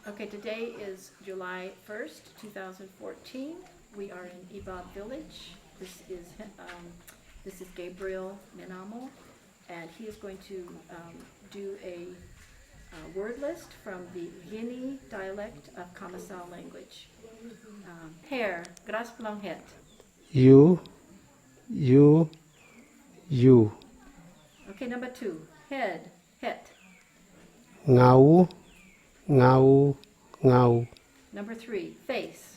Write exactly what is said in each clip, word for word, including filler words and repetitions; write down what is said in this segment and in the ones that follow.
Okay, today is July first, two thousand fourteen. We are in Ibab Village. This is, um, this is Gabriel Menamo, and he is going to, um, do a, uh, word list from the Gini dialect of Kamasau language. Um, hair, gras blong het. Yu, yu, yu. Okay, number two, head, het. Ngau, ngau, ngau. Number three, face.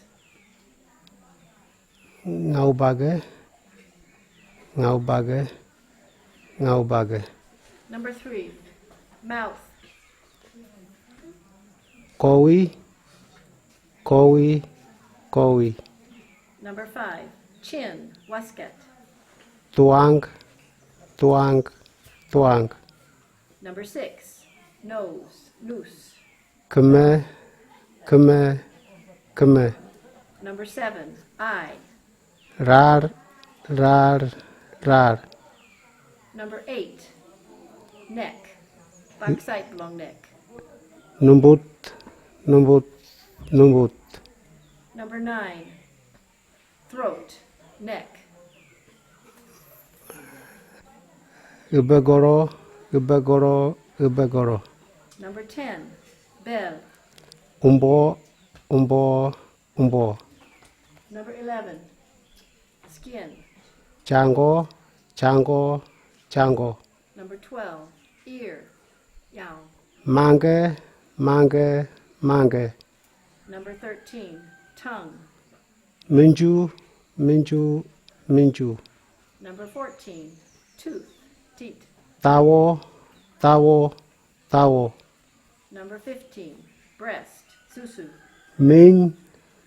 Ngau bage, ngau bage, ngau bage. Number three, mouth. Kowi, kowi, kowi. Number five, chin, wasket. Tuang, tuang, tuang. Number six, nose, nus. Keme, keme, keme. Number seven, eye. Rar, rar, rar. Number eight, neck. Backside blong neck. Numbut, numbut, numbut. Number nine, throat, neck. Ibegoro, ibegoro, ibegoro. Number ten, bell. Umbo, umbo, umbo. Number eleven, skin. Chango, chango, chango. Number twelve, ear, yao. Mange, mange, mange. Number thirteen, tongue. Minju, minju, minju. Number fourteen, tooth, tit. Tawo, tawo, tawo. Number fifteen, breast, susu. Min,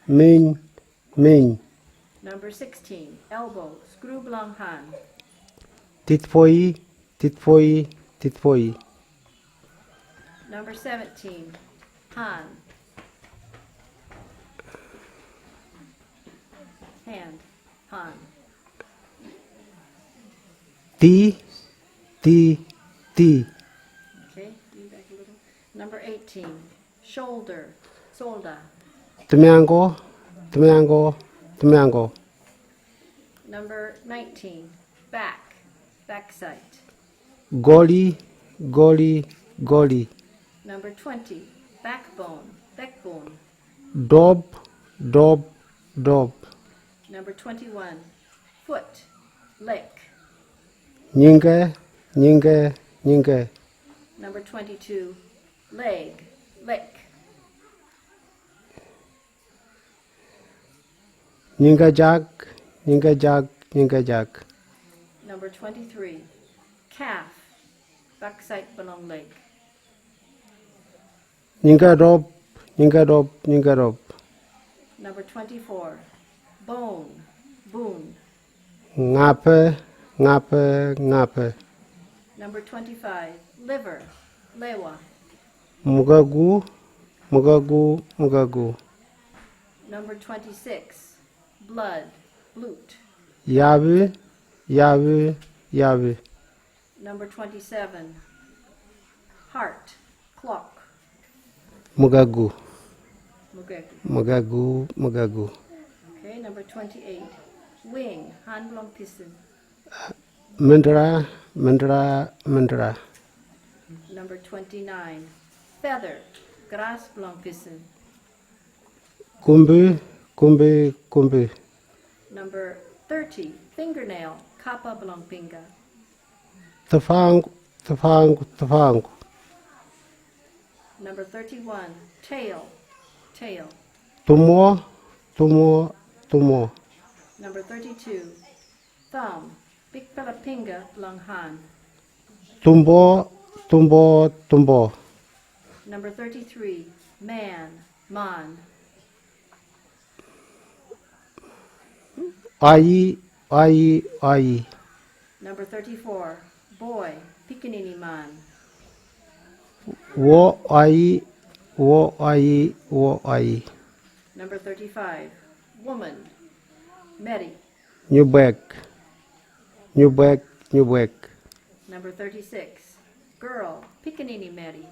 min, min. Number sixteen, elbow, skru blong han. Titfoi, titfoi, titfoi. Number seventeen, han. Hand, han. Ti, ti, ti. Okay, lean back a little. Number eighteen, shoulder, solda. Tmiango, tmiango, tmiango. Number nineteen, back, backside. Goli, goli, goli. Number twenty, backbone, backbone. Dob, dob, dob. Number twenty-one, foot, leg. Nyinge, nyinge, nyinge. Number twenty-two, leg, leg. Nyinge jak, nyinge jak, nyinge jak. Number twenty-three, calf, backside blong leg. Nyinge dob, nyinge dob, nyinge dob. Number twenty-four, bone, bone. Ngape, ngape, ngape. Number twenty-five, liver, lewa. Mugagu, mugagu, mugagu. Number twenty-six, blood, blut. Yabi, yabi, yabi. Number twenty-seven, heart, clock. Mugagu, Mugagu. mugagu, mugagu. Okay, number twenty-eight, wing, han blong pisin. Mindra, mindra, mindra. Number twenty-nine, feather, gras blong pisin. Kumbi, kumbi, kumbi. Number thirty, fingernail, kapa blong pinga. Tafang, tafang, tafang. Number thirty-one, tail, tail. Tumo, tumo, tumo. Number thirty-two, thumb, big pala pinga blong han. Tumbo, tumbo, tumbo. Number thirty-three, man, man. Ai, ai, ai. Number thirty-four, boy, pikinini man. Wo ai, wo ai, wo ai. Number thirty-five, woman, meri. Nyubek, nyubek, nyubek. Number thirty-six, girl, pikinini meri.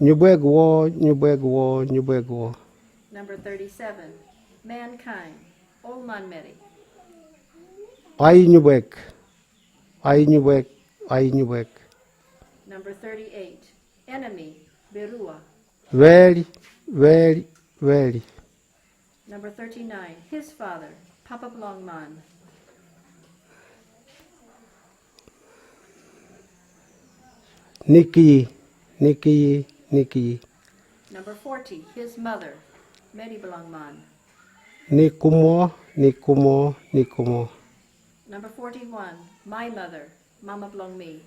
Nyubwek wo, nyubwek wo, nyubwek wo. Number thirty-seven. Mankind. Ol man meri. Ai nyubwek. Ai nyubwek, ai nyubwek. Number thirty-eight. Enemy. Berua. Weri, weri, weri. Number thirty-nine. His father. Papa blong man. Niki, niki, niki. Number forty. His mother. Meri blong man. Nikumo, nikumo, nikumo. Number forty-one. My mother. Mama blong mi.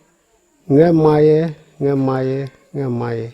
Nge maye, nge maye, nge maye.